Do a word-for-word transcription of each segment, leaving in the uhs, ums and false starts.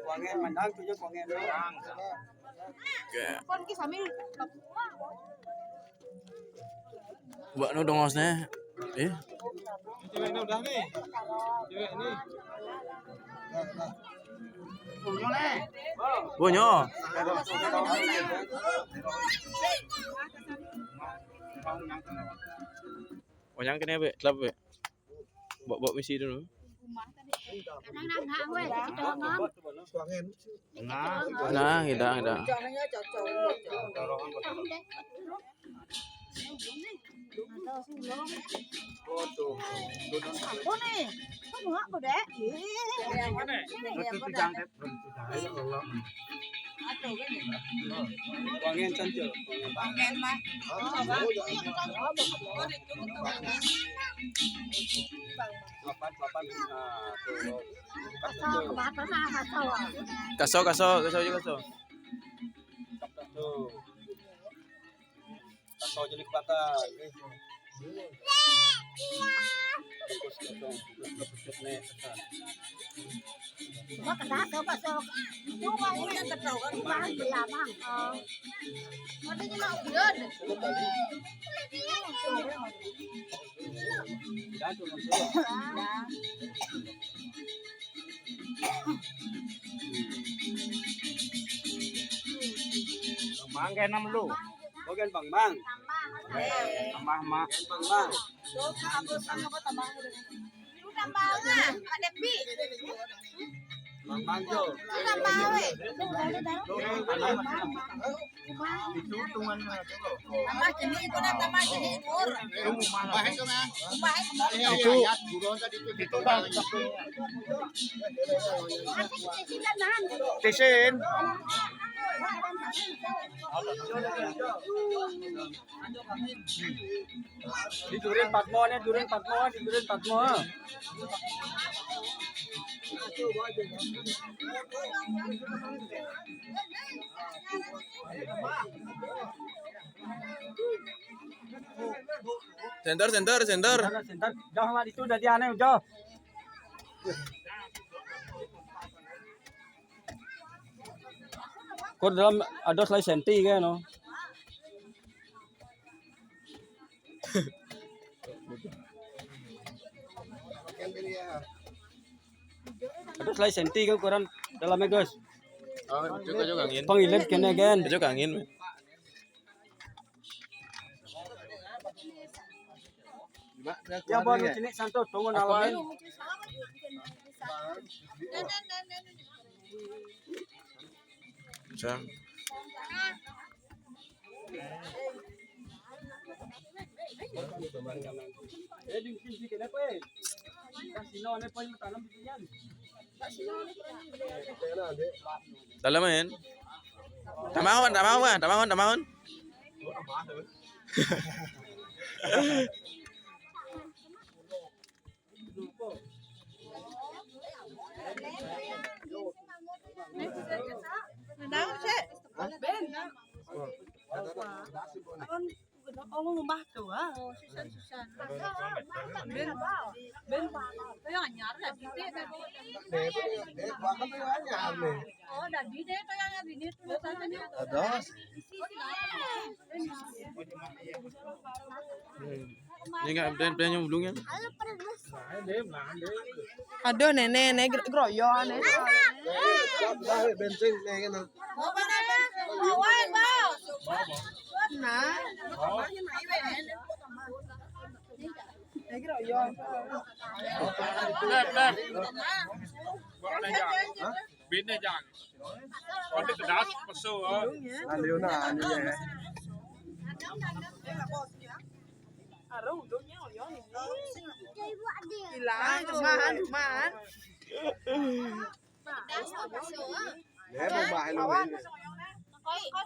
Kuangen mandang tujuh kuangen. Oke. Kon ki sambil Buat nu dongosne. Eh. Ceweknya udah nih. Cewek nih. Bunyo. Onyang kene be, klub be. Bok bok misi dulu. Kadang nang hang weh, gitu doang. Nah, hidang, hidang. Aku nih, aku mau aku deh. Ini yang mana? Wangen cancel. Wangen mah. Delapan, delapan. Nah, tuh. Kasih, kasih. Kasih, kasih, kasih, kasih. Tuh. Atau jadi kebakar. Bungkus kosong, bungkus kosong, nih, pesan. Cuma kena coba sok. Itu mau udah tertawa di bahan belamang. Oh. Nanti cuma udah. Jangan cuma suruh. Mangga enam lu. Bagian Bang Mang. Tambah, Mak. Bang Mang. Tambah, Mak. Ada pi. Bang Mang, Jo. Tambah, weh. Itu hitungannya, Jo. Tambah jenis, itu dah tambah jenis, Nur. Tambah itu, Mang. Tambah itu, Mang. Itu, itu, Bang. Tisin. Di durin Patmo nih, durin Patmo, di durin Patmo. Center, center, center. Center, center. Jauh lah itu dari aneh, jauh. Kok dalam ada slice senti kan, no? Ada slice senti kan ukuran dalamnya, guys. Oh, juga, juga angin. Pengilit kena kan. Juga angin. Ya, baru sini santo, tunggu nawain. Sang. Dalamin. Tamahon, tamahon, tamahon. Nah, sih. Ben. Kan, oh, rumah tuh, ah. Oh, susan, susan. Ben, ben, kayak anyar ya, gitu ya, Ben. Oh, dari dia tuh yang ini tuh, biasanya nih. Ada. Ini nggak, Ben, Ben yang belum ya? Aduh, nenek, nenek ger-, geroyokan, nenek. Bensin, nenek. Nah. Nenek geroyokan. Beb, beb. Bini jang. Kau ni kedas, pesu, oh. Anu na, anu ya. Hilang, cuman, cuman. Ya, mau bahas lu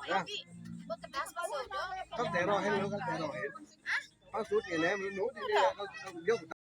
ini. Kan terohin lu, kan terohin. Maksudnya, lu, lu, dia, dia,